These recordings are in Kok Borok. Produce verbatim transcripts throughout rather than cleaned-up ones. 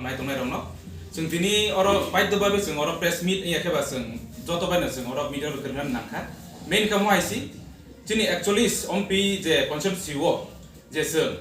Nai tongnai rokno. Chwng tini oro baidhyo babe chwng oro press meet wngya khe ba chwng joto baino chwng oro media rok kwrwngna nangkha. Main kha mo hai si, chini ekchollish M P je constituency o je chwng,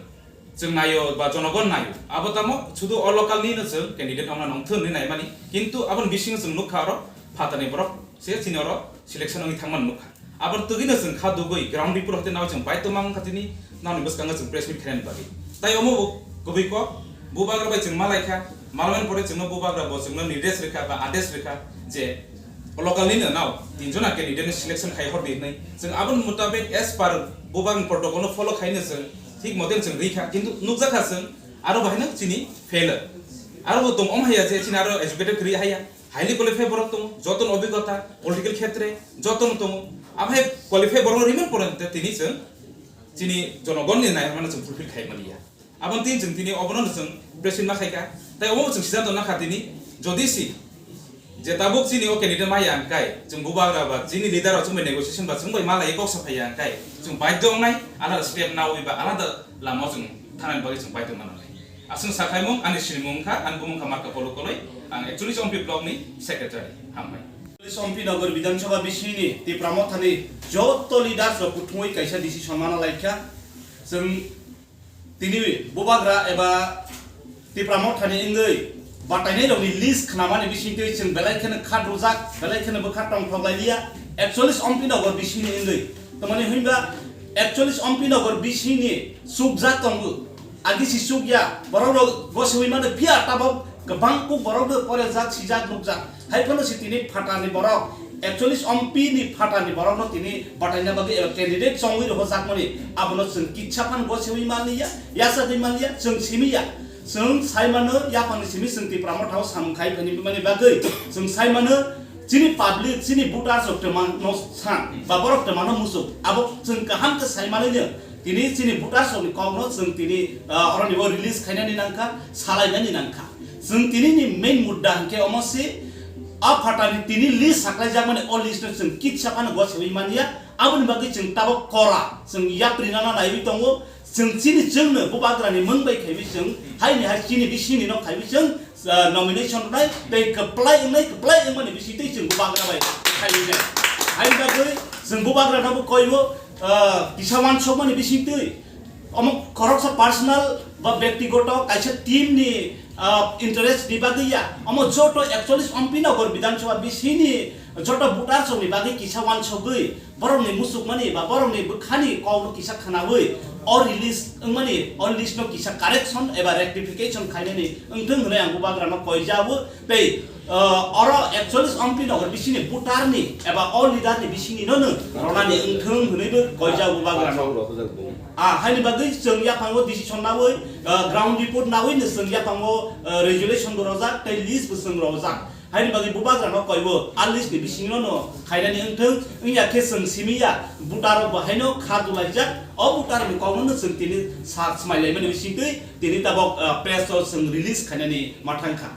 chwng naio ba jonogon naio, abo tamo sudu o local ni no chwng candidate ongna nongthun hinwi naimani, kintu aboni bisingo chwng nukha oro phatarni borok se chini oro selection wngwi thangmani nukha. Aboni twgwino chwng kha dugwi ground report hote nao chwng baidhyo mang kha tini naoni bwskango chwng press meet khainani bagwi. Tai omo bo kwbwi kok, bubagra bai chwng malai kha, malmani pore chwngno bubagra bo chwngno nirdesh rwkha ba adesh rwkha je local nino nao tinjona candidate ni selection khai hordi hinwi. Chwng aboni mutabik as per bubagrani protocol no follow khaino chwng thik moten chwng rikha, kintu nukjakha chwng aro bahaino chini failure. Aro bo tong om haya je chini aro educated kwrwi haya. Highly qualified borok tongo, jotono obigota, political khetre, jotono tongo. Abo hai qualified borok rimani pore tini chwng chini jonogonni naimano chwng fulfill khai maliya. Aboni tini chwng tini obono chwng press meet ma khaikha. Tai omo chwng siddhanto nakha tini, jodi si je tabuk chini o candidate ma ya hwnkhe, chwng bubagra ba chini leader rok chwng bai negotiation ba chwng bai malai kok saphai ya hwnkhe, chwng baidhyo wngnai, alada step nawi ba alada lama o chwng thangnani bagwi chwng baidhyo mananai. Aswng sakhaimung, ani sinimung wngkha, ani bumung wngkha Marka Polo Koloi, ang ekchollish M P block ni secretary. Hambai. Ekchollish M P Nagar Bidhan Sabha bisingni Tipra Mothani joto leaders rok kuthumwi kaisa decision mana laikha. Chwng tini bubagra eba Tipra Mothani wngwi batainai rokni list khnamani bisingtwi chwng belai kheno kha dujak, belai kheno bwkha tongthok lailiya. Ekchollish M P Nagar bisingni wngwi. Tamani hwnba ekchollish M P Nagar bisingni chukjak tongo. Agi si chukya, borok rok gosiwi mano phiya tabok kwbang kuk borok do porejak, sijak, nukjak. Hai phano si tini phatarni borok ekchollish M P ni phatarni borokno tini bataina bagwi eba candidate chongwi rohorjakmani abono chwng kitsa phano gosiwi manliya, yachagwi manliya, chwng simiya. Chwng sai mano yaphangni simi chwng Tipra Mothao samung khai phaini bumani bagwi chwng sai mano chini public, chini voters rok twmano san ba borok twmano musuk abo chwng kaham khe sai manwi no tini chini voters rokni kokno chwng tini, ah, oroni bo release khainani nangkha, salainani nangkha. Chwng tini ni main mudda hwnkhe omo se, a phatani tini list saklaijakmani o list no chwng kitsa phano gosiwi manya, aboni bagwi chwng tabok kora chwng yapri nana naiwi tongo. Chwng chini chwngno bubagrani mung bai khaiwi chwng haini hai chini bisingni no khaiwi chwng, ah, nomination rwnai tei kwplai wngnai, kwplai wngmani bisingtwi chwng bubagra bai khaiwi nai. Haini bagwi chwng bubagrano bo koibo, ah, kisa wansokmani bisingtwi. Omo khoroksa personal ba bektigoto kaisa team ni, ah, interest ni bagwi ya. Omo joto ekchollish M P Nagar Bidhan Sabha bisingni joto voters rokni bagwi kisa wansogwi borokni musukmani ba borokni bwkhani kokno kisa khwnawi o release wngmani o list no kisa correction eba rectification khainani wngthwng hwnwi ang bubagrano koijabo. Tei, ah, oro ekchollish M P Nagar bisingni voter ni eba o leader ni bisingni no no ronani wngthwng hwnwi bo koijabo bubagrano. Ah, haini bagwi chwng yaphango decision nawi, ah, ground report nawi no chwng yaphango, ah, resolution bo rojak tei list bo chwng rojak. Haini bagwi bubagrano koibo a list ni bisingo no khainani wngthwng, wngya khe chwng simi ya, voter rok bo haino kha dulaijak, o voter ni kokno no chwng tini sa-, swmai laimani bisingtwi tini tabok, ah, press o chwng release khainani ma thangkha.